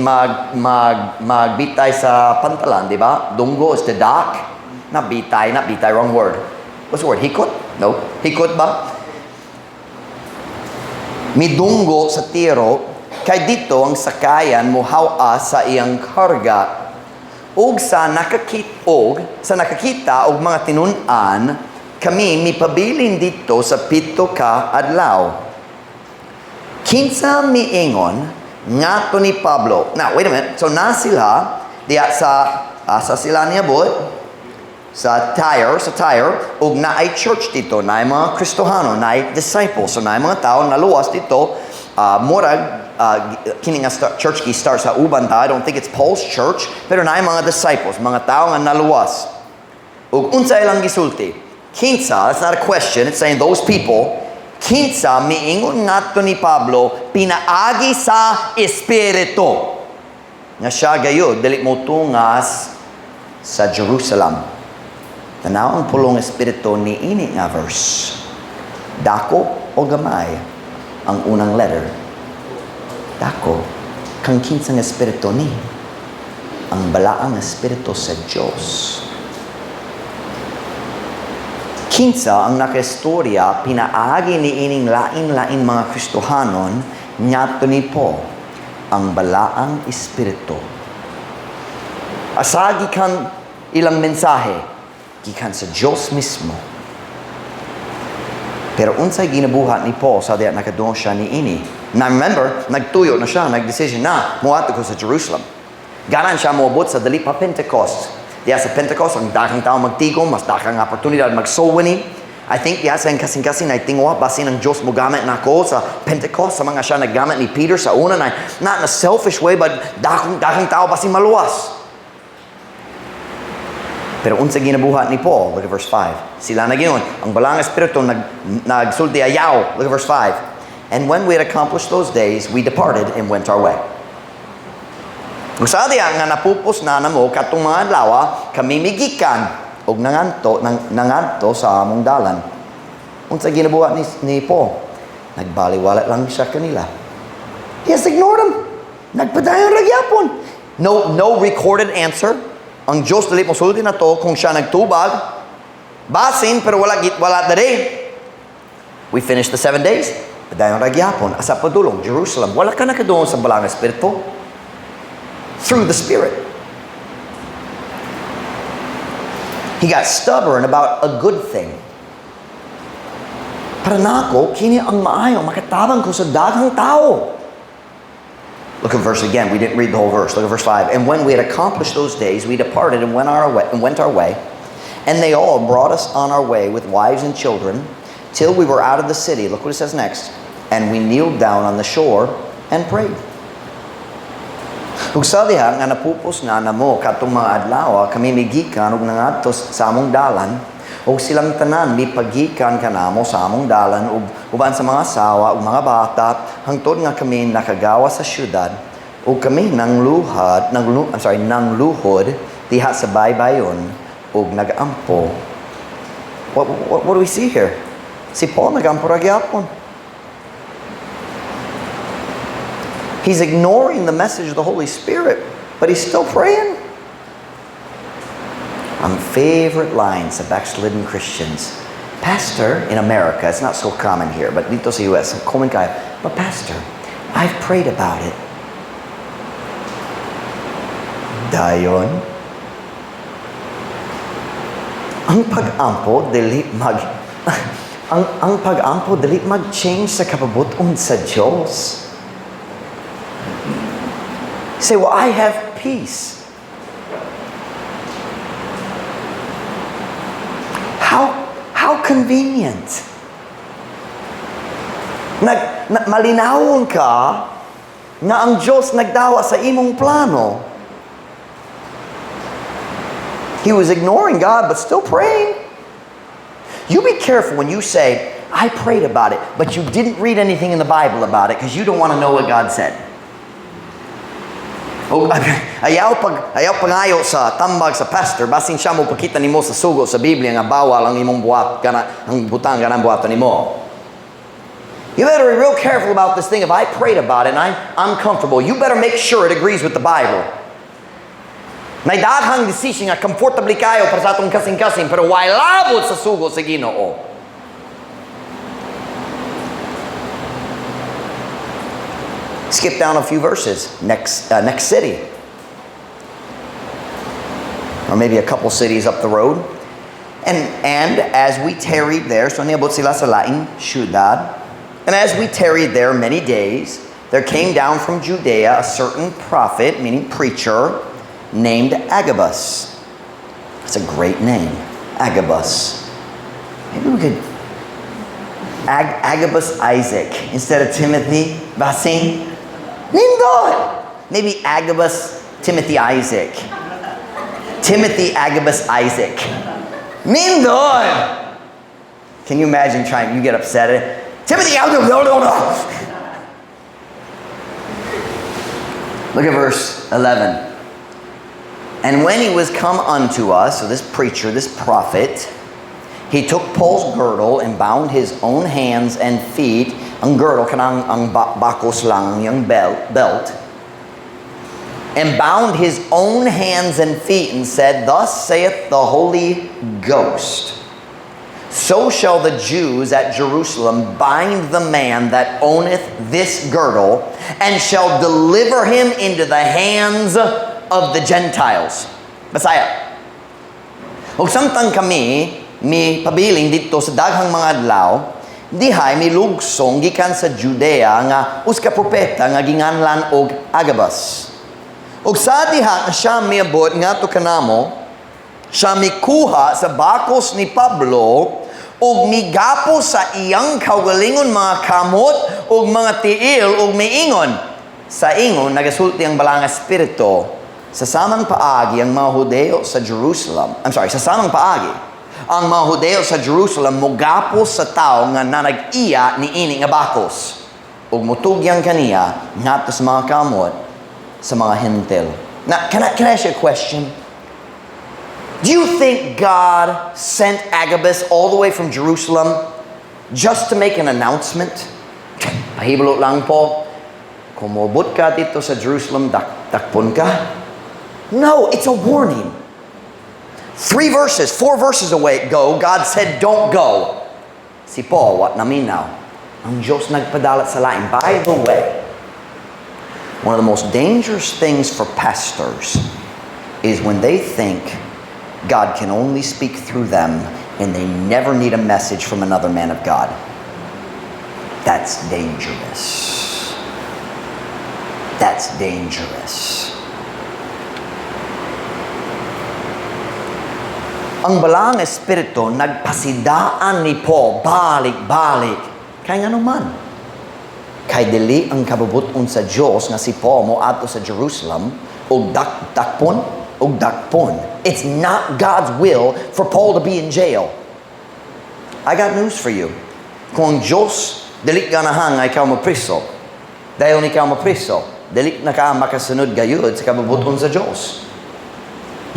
magbitay sa pantalan, di ba? Dunggo is the dock. Not bitay, not bitay, wrong word. What's the word? Hikot? No. Hikot ba? Midunggo sa Tiro, kay didto ang sakayan mohaw-as sa iyang karga. Ug sa nakakita og mga tinun-an, kami mipabilin didto sa 7 ka adlaw. Kinsa miingon ngadto ni Pablo? Now, wait a minute. So na sila diya sa asa sila niabot? Sa Tyre, ug naay church didto, naay mga Kristohano, naay disciples. So naay mga tao naluwas didto, murag kini nga church gi start sa uban ta. I don't think it's Paul's church, pero naay mga disciples, mga tao nga naluwas. Ug unsa ilang gisulti? Kinsa, that's not a question, it's saying those people, kinsa miingon ngadto ni Pablo pinaagi sa Espiritu nga siya gayud dili mo tungas sa Jerusalem. Tanaw ang pulong Espiritu ni ini nga verse. Dako o gamay ang unang letter? Dako. Kang kinsang Espiritu ni? Ang balaang Espiritu sa Diyos. Kinsa ang nakaistorya pinaagi ni ining lain-lain mga Kristohanon ngadto ni Paul? Ang balaang Espiritu. Asa gikan ilang mensahe? Gikan sa Diyos mismo. Pero unsay ginabuhat ni Paul sa diya nakadungog siya ni ini? Now remember, nagtuyo na siya, nagdesisyon na, muadto ko sa Jerusalem. Ganahan siya moabot sa dali pa Pentecost. Diya sa Pentecost, ang daghang tao magtigom, mas daghang oportunidad mag-soul winning. I think diya sa kasing-kasing ay tinguha, basin ang Diyos mo gamit nako sa Pentecost, sa mga siya naggamit ni Peter sa una, na, not in a selfish way, but daghang tao basin maluwas. Pero unsa ginabuhat ni Paul? Look at verse 5. Sila nag-ingon, ang balaang Espiritu nagsulti ayaw. Look at verse 5. "And when we had accomplished those days, we departed and went our way." Kung sa diya nga napupos na namo katong mga adlaw, kami migikan og nangadto sa among dalan. Unsa ginabuhat ni Paul? Nagbaliwala lang siya kanila. He has ignored them. Nagpadayon ra gyapon. No recorded answer. Ang Diyos dili mo sulti na to kung siya nagtubag. Basin pero wala diri. We finished the 7 days. Padayon ra gyapon. Asa padulong? Jerusalem. Wala ka nakadungog sa balaang Espiritu. Through the Spirit. He got stubborn about a good thing. Para nako, kini ang maayo, makatabang ko sa daghang tao. Look at verse again. We didn't read the whole verse. Look at verse 5. "And when we had accomplished those days, we departed and went our way. And they all brought us on our way with wives and children till we were out of the city." Look what it says next. "And we kneeled down on the shore and prayed." Ug sa diha nga napupos na namo katong mga adlaw, kami migikan ug nangadto sa among dalan, ug silang tanan mipagikan kanamo sa among dalan ug uban sa mga asawa ug mga bata hangtod nga kami nakagawa sa syudad, ug kami nangluhad nanglu, I'm sorry, nangluhod diha sa baybayon ug nagampo. What do we see here? Si Paul nagampo ra gyapon. He's ignoring the message of the Holy Spirit, but he's still praying. Ang favorite line sa backslidden Christians, "Pastor," in America, it's not so common here, but dito sa US, common kayo, "But Pastor, I've prayed about it." Dayon, ang pag-ampo dili mag-change sa kabubut-on sa Diyos. You say, "Well, I have peace." How convenient. Malinawon ka nga ang Diyos nagdawa sa imong plano. He was ignoring God but still praying. You be careful when you say, "I prayed about it," but you didn't read anything in the Bible about it because you don't want to know what God said. O, ayaw pangayo sa tambag sa pastor, basin siya mo pakita nimo sa sugo sa Biblia nga bawal ang imong buhat kana ang butang kanang buhaton nimo. You better be real careful about this thing. If I prayed about it and I'm comfortable, you better make sure it agrees with the Bible. May daghang decision nga comfortably kayo para sa atong kasing-kasing, pero way labot sa sugo sa Ginoo. Skip down a few verses. Next city. Or maybe a couple cities up the road. And as we tarried there, so niabot sila sa laing syudad. And as we tarried there many days, there came down from Judea a certain prophet, meaning preacher, named Agabus. That's a great name, Agabus. Maybe we could Agabus Isaac instead of Timothy Basin. Nindot! Maybe Agabus Timothy Isaac. Timothy Agabus Isaac. Nindot! Can you imagine trying, you get upset at it? Timothy, no, no, no, no. Look at verse 11. And when he was come unto us, so this preacher, this prophet, he took Paul's girdle and bound his own hands and feet. Ang girdle, kanang ang bakos lang, yung belt. And bound his own hands and feet and said, Thus saith the Holy Ghost, so shall the Jews at Jerusalem bind the man that owneth this girdle, and shall deliver him into the hands of the Gentiles. Bisaya. Ug samtang kami mi pabiling dito sa daghang mga adlaw, dihay mi lugsong gikan sa Judea nga usa ka propeta nga ginganlan og Agabus. Ug sa diha nga siya miabot ngadto kanamo, siya mikuha sa bakos ni Pablo ug migapos sa iyang kaugalingon mga kamot ug mga tiil ug miingon. Sa ingon nagasulti ang Balaang Espiritu sa samang paagi ang mga Hudeo sa Jerusalem. I'm sorry, sa samang paagi ang mga Hudeo sa Jerusalem mugapos sa tawo nga nanag-iya niini nga bakos ug mutugyan kaniya ngadto sa mga kamot sa mga Hentil. Now, can I ask you a question? Do you think God sent Agabus all the way from Jerusalem just to make an announcement? Pahibalo lang po, kung moabot ka dito sa Jerusalem, dakpon ka? No, it's a warning. 3 verses, 4 verses away go, God said, don't go. Si Paul, wa naminaw? Ang Diyos nagpadala sa lain. By the way, one of the most dangerous things for pastors is when they think God can only speak through them and they never need a message from another man of God. That's dangerous. That's dangerous. Ang Balaang Espiritu nagpasidaan ni Paul balik-balik. Kay ngano man? Kay dili ang kabubuton sa Dios nga si Paul moadto sa Jerusalem og dakpon og dakpon. It's not God's will for Paul to be in jail. I got news for you. Kung ang Diyos dili ganahan nga ikaw mapriso, dahil ikaw mapriso, dili na ka makasunod gayud sa kabubuton sa Diyos.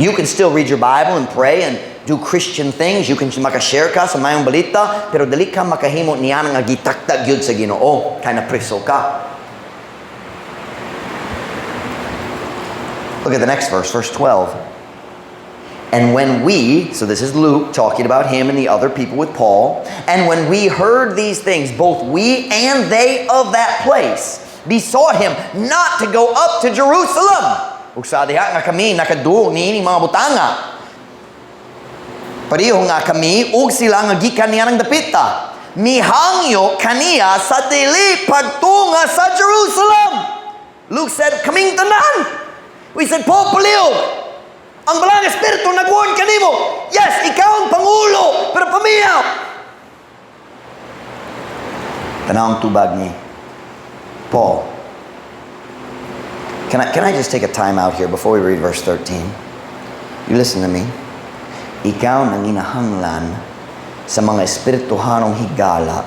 You can still read your Bible and pray and do Christian things. You can makashare ka sa mayong balita, pero dili ka makahimo niya nga gitakda gyud sa Ginoo kay napriso ka. Look at the next verse, verse 12. And when we, so this is Luke talking about him and the other people with Paul, and when we heard these things, both we and they of that place besought him not to go up to Jerusalem. Ug sa diha nga kami nakaduog niining mga butanga. Pareho nga kami ug sila nga gikan niya ng dapita. Mihangyo kaniya sa dili pagtunga sa Jerusalem. Luke said, kaming tanan. We said, Paul, palihog. Ang Balaang Espiritu nag-warn kanimo. Yes, ikaw ang pangulo, pero pamiyaw. Tanawang tubag ni Paul. Can I just take a time out here before we read verse 13? You listen to me. Ikaw nanginahanglan sa mga espirituhanong higala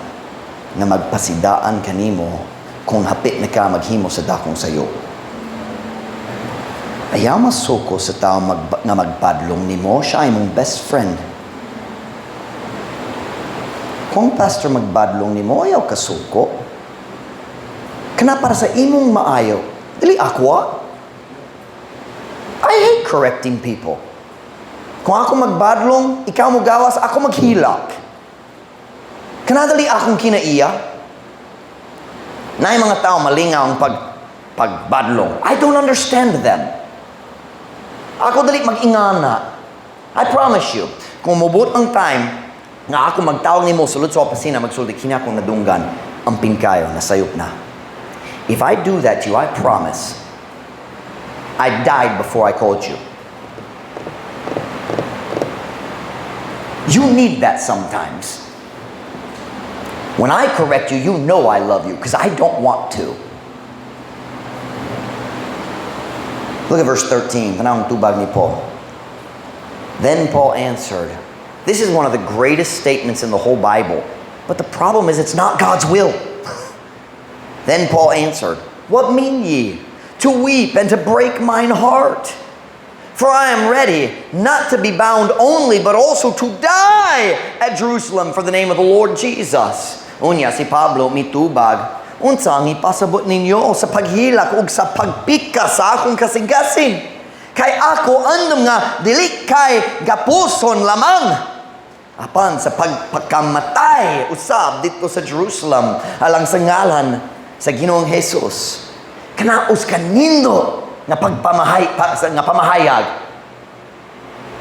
nga magpasidaan kanimo kung hapit na ka maghimo sa dakong sayo. Ayaw masuko sa tao nga magbadlong nimo, siya ay mong best friend. Kung pastor magbadlong nimo, ayaw kasuko. Kana para sa imong maayo. Dili ako ah. I hate correcting people. Kung ako magbadlong, ikaw mo gawas, ako maghilak. Kana dili akong kinaiya. Naay mga tao malingaw ang pagbadlong. I don't understand them. Ako dili mag-ingana. I promise you, kung mubot ang time nga ako magtawag nimo sulod sa opisina, magsulti kini akong nadunggan, amping kayo, nasayop na. If I do that to you, I promise, I died before I called you. You need that sometimes. When I correct you, you know I love you because I don't want to. Look at verse 13. Tanawang tubag ni Paul. Then Paul answered, this is one of the greatest statements in the whole Bible. But the problem is it's not God's will. Then Paul answered, "What mean ye? To weep and to break mine heart? For I am ready not to be bound only, but also to die at Jerusalem for the name of the Lord Jesus." Unya si Pablo mitubag, "Unsa ang ipasabot ninyo sa paghilak ug sa pagpika sa akong kasing-kasing? Kay ako andam nga dili kay gapuson lamang, apan sa pagpakamatay usab didto sa Jerusalem alang sa ngalan sa Ginoong Jesus." Kanaos kanindo nga nga pamahayag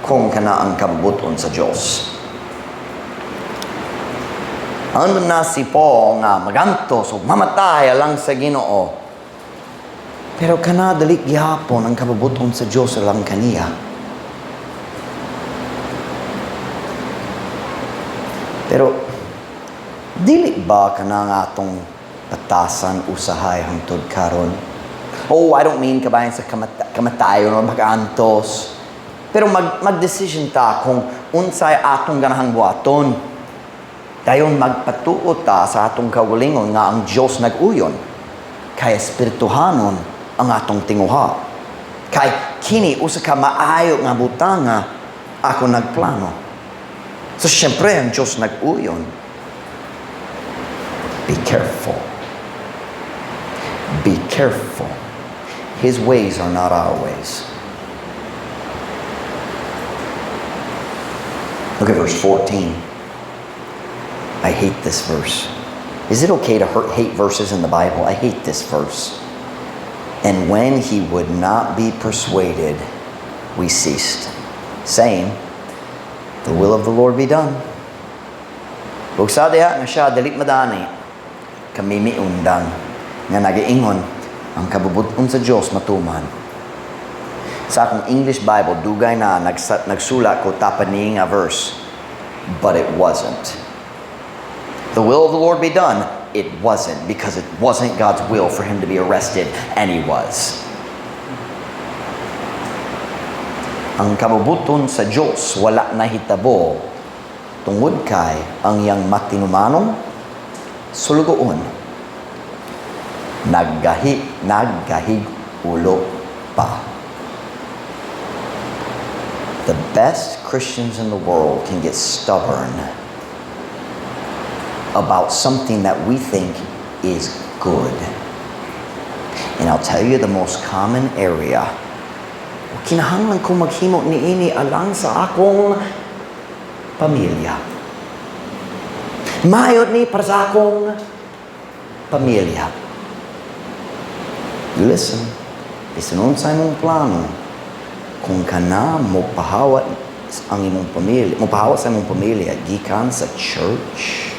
kung kana ang kabubuton sa Dios. Andam na si Paul nga magantos o mamatay alang sa Ginoo. Pero kana dili gihapon ang kabubuton sa Dios alang kaniya. Pero dili ba kana nga atong batasan usahay hangtod karon? Oh, I don't mean kabahin sa kamatayon o mag-antos. Pero mag-decision ta kung unsay atong ganahang buhaton. Dayon magpatuo ta sa atong kaugalingon nga ang Dios nag-uyon. Kay espirituhanon ang atong tinguha. Kay kini usa ka maayo nga butanga ako nagplano. So syempre ang Dios nag-uyon. Be careful. Be careful. His ways are not our ways. Look at verse 14. I hate this verse. Is it okay to hate verses in the Bible? I hate this verse. And when he would not be persuaded, we ceased, saying, "The will of the Lord be done." Ug sa diha nga siya dili madani, kami miundang nga nagaingon ang kabubuton sa Dios matuman. Sa akong English Bible, dugay na nagsulat ko tapad ni nga verse, but it wasn't. The will of the Lord be done, it wasn't, because it wasn't God's will for him to be arrested, and he was. Ang kabubuton sa Dios wala nahitabo tungod kay ang iyang matinumanong sulugoon naggahig ulo pa. The best Christians in the world can get stubborn about something that we think is good. And I'll tell you the most common area. Kinahanglan ko maghimo niini alang sa akong pamilya. Maayot ni para sa akong pamilya. You listen, bisan unsa imong plano, kung kana mo pahawat ang imong pamilya, mo pahawat sa imong pamilya gikan sa church,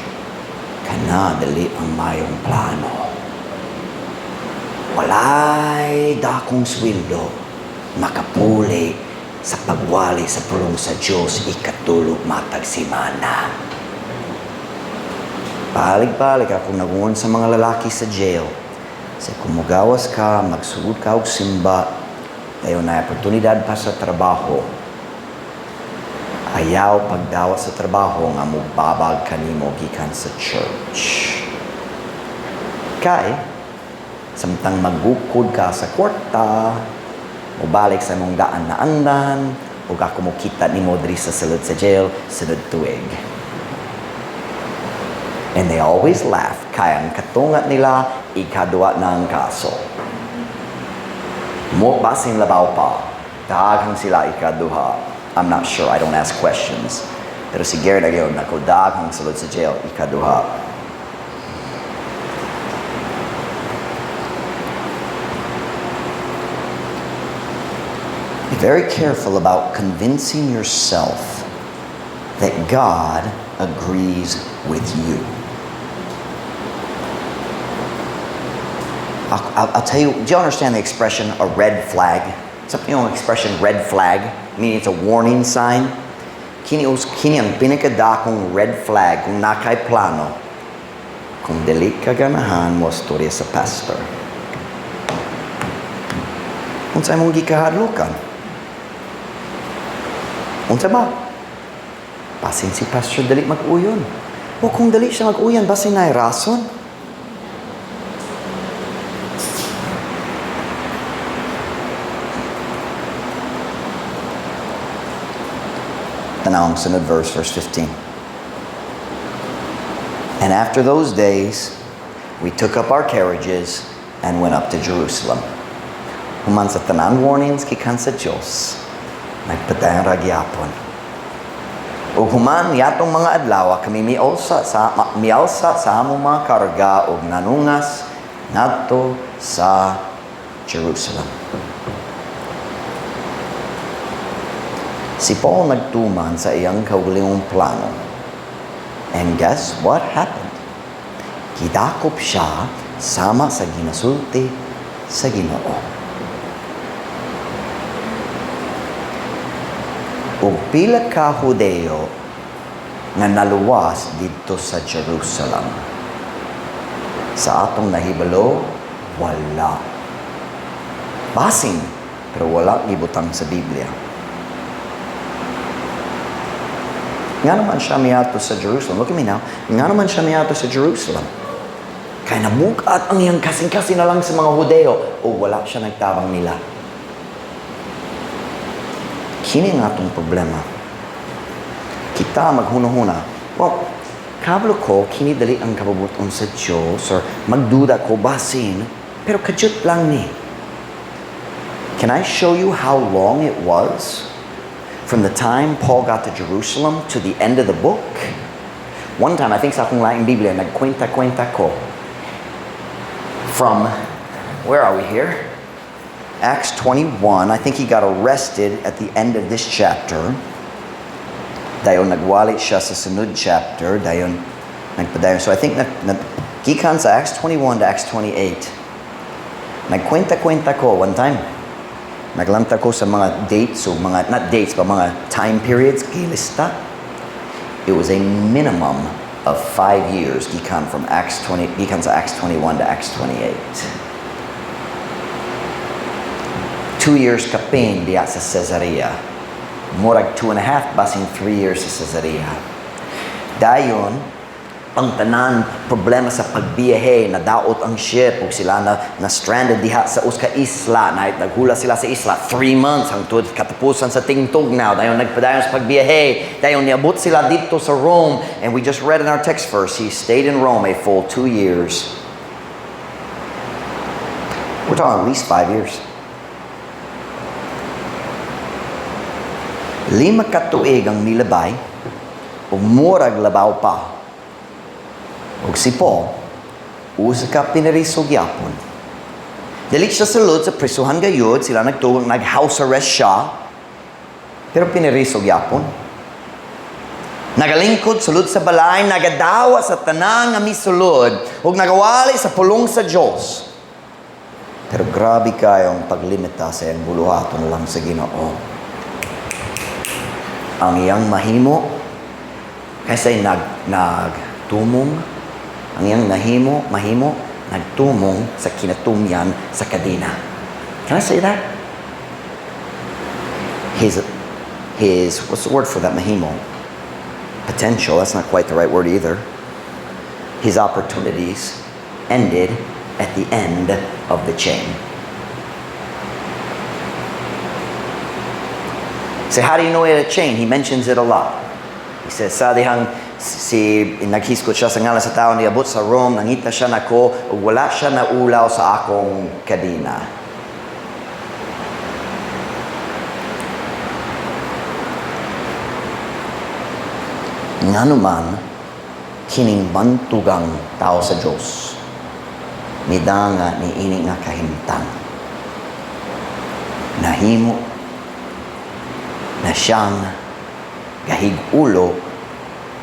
kana dili ang mayong plano. Walay dakong sweldo makapuli sa pagwali sa pulong sa Dios ikatulog matag semana. Balik-balik ako nagungon sa mga lalaki sa jail. Sa kung mugawas ka, magsugod ka og simba, dayon na oportunidad pa sa trabaho. Ayaw pagdawat sa trabaho nga mubabag kanimo gikan sa church. Kay, samtang maggukod ka sa kwarta, mubalik sa imong daan na andan, ug ako mokita nimo diri sa sulod sa jail, sunod tuig. And they always laugh kay ang katunga nila, ikaduha na ang kaso. Mo basin labaw pa. Daghang sila ikaduha. I'm not sure. I don't ask questions. Pero si Gary nagyod nako daghang sulod sa jail ikaduha. Be very careful about convincing yourself that God agrees with you. I'll tell you, do you understand the expression "a red flag"? Something, you know, expression "red flag," meaning it's a warning sign. Kini ang pinakadakong red flag kung naa kay plano. Kung dili ka ganahan mo-storya sa pastor. Unsa imong gikahadlukan? Unsa ba? Basin si pastor dili mag-uyon. O kung dili siya mag-uyon, basin naay rason. Tanawang sunod verse, verse 15. "And after those days, we took up our carriages and went up to Jerusalem." Human sa tanang warnings gikan sa Diyos, nagpadayon ra gyapon. "Ug human yatong mga adlaw kami mialsa sa among mga karga ug nanungas ngadto sa Jerusalem." Si Paul nagtuman sa iyang kaugalingong plano. And guess what happened? Gidakop siya sama sa ginasulti sa Ginoo. Ug pila ka Hudeo nga naluwas didto sa Jerusalem? Sa atong nahibalo, wala. Basin, pero wala gibutang sa Biblia. Nga naman siya miadto sa Jerusalem. Look at me now. Nga naman siya miadto sa Jerusalem. Kay nabukat ang iyang kasing-kasing na lang sa mga Hudeo o wala siya nagtabang nila. Kini nga atong problema. Kita maghuna-huna. Well, kabalo ko, kini dili ang kabubut-on sa Diyos or magduda ko basin, pero kadyot lang ni. Can I show you how long it was from the time Paul got to Jerusalem to the end of the book? One time, I think sa akong laing Biblia, nagkwenta-kwenta ko. From, where are we here? Acts 21, I think he got arrested at the end of this chapter. Dayon nagwali siya sa sunod chapter, dayon nagpadayon. So I think na gikan sa Acts 21 to Acts 28. Nagkwenta-kwenta ko one time. Naglanta ko sa mga dates o mga, not dates, but mga time periods, gilista. It was a minimum of 5 years gikan from Acts 20, gikan sa Acts 21 to Acts 28. 2 years kapin diya sa Caesarea. Murag 2.5, basin 3 years sa Caesarea. Dayon, ang tanan problema sa pagbiyahe, nadaot ang ship ug sila na stranded diha sa usa ka isla, na naghula sila sa isla 3 months hangtod katapusan sa tingtugnaw. Dayon nagpadayon sa pagbiyahe, dayon niabot sila didto sa Rome, and we just read in our text verse he stayed in Rome a full 2 years. We're talking at least 5 years. 5 ka tuig ang milabay ug murag labaw pa. Ug si Paul, usa ka pinariso gyapon. Dili siya sulod sa prisuhan gayud, sila nagtuo nag-house arrest siya. Pero pinariso gyapon. Nagalingkod sulod sa balay, nagadawa sa tanan nga misulod, ug nagawali sa pulong sa Dios. Pero grabe kayong paglimita sa iyang buluhaton lang sa Ginoo. Ang iyang mahimo, kaysa nagtumong, ang iyang mahimo, nagtumong sa kinatumyan sa kadena. Can I say that? His, what's the word for that mahimo? Potential, that's not quite the right word either. His opportunities ended at the end of the chain. So how do you know he had a chain? He mentions it a lot. He says, sa dihang Si naghisgot siya sa ngalan sa tao, niabot sa Rome, nangita siya nako, ug wala siya naulaw sa akong kadena. Ngano man kining bantugang tao sa Dios midanga ni ini nga kahimtang, nahimo na siyang gahig-ulo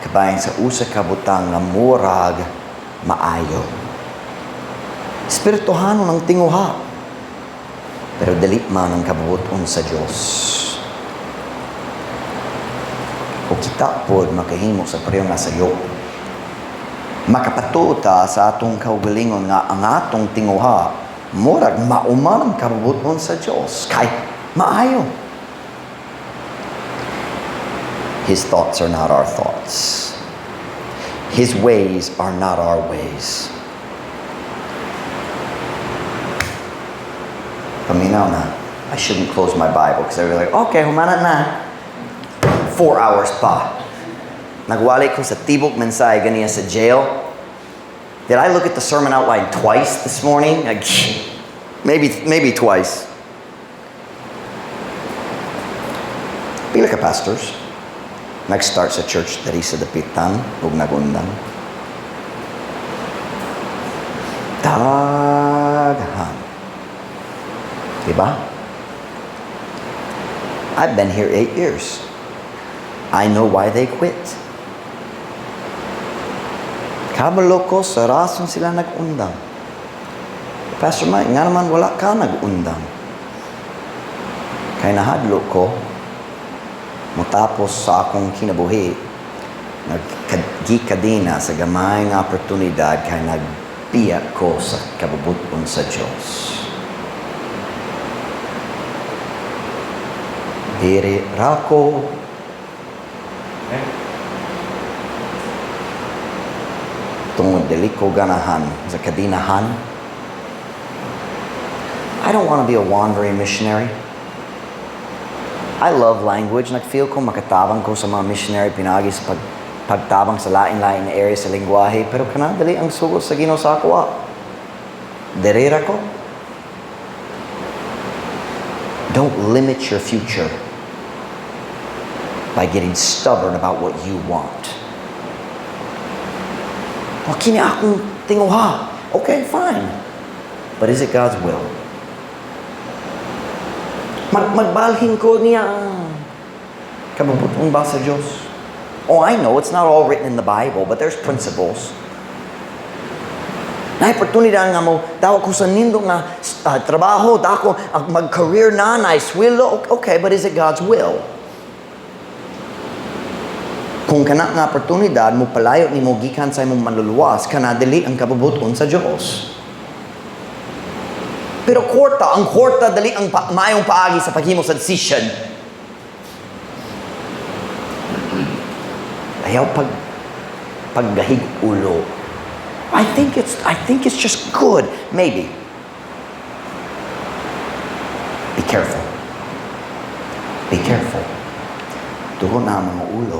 kabahin sa usa ka butang nga murag maayo. Espirituhanon ang tinguha, pero dili man ang kabubuton sa Dios. O kita pod makahimo sa pareho nga sayo. Makapatuo ta sa atong kaugalingon nga ang atong tinguha murag mauman ang kabubuton sa Dios kay maayo. His thoughts are not our thoughts. His ways are not our ways. Paminaw na. I shouldn't close my Bible because they're like, "Okay, humana na." 4 hours pa. Nagwali ko sa tibok mensahe ganiya sa jail. Did I look at the sermon outline twice this morning? Like, maybe twice. Pila ka pastors nag-start sa church diri sa Dapitan ug nagundang? Daghan. Diba? I've been here 8 years. I know why they quit. Kabalo ko sa rason sila nag-undang. "Pastor Mike, nga naman wala ka nag-undang?" Kay nahadlo ko, mutapos sa akong kinabuhi, nagkadina sa gamay nga oportunidad kay nagbiya ko sa kabubuton sa Diyos. Diri ra ko. Tungod dili ko ganahan sa kadinahan. I don't want to be a wandering missionary. I love language. Nag-feel ko makatabang ko sa mga missionary pinagi sa pagtabang sa lain-lain na area sa lingwahe. Pero kana dili ang sugo sa Ginoo sa ako. Diri ra ko. Don't limit your future by getting stubborn about what you want. "O, kini akong tinguha." Okay, fine. But is it God's will? Magbalhin ko niya. Kabubuton ba sa Diyos? Oh, I know, it's not all written in the Bible, but there's principles. Na oportunidad nga mo, dawat ko sa nindot nga trabaho, dako mag-career na, na sweldo. Okay, but is it God's will? Kung kana nga oportunidad mo palayo nimo gikan sa imong manluluwas, kana dili ang kabubuton sa Dios. Pero kwarta, ang kwarta dili ang maayong paagi sa paghimo sa decision. Ayaw paggahig ulo. I think it's just good. Maybe. Be careful. Be careful. Tugon na ang mga ulo.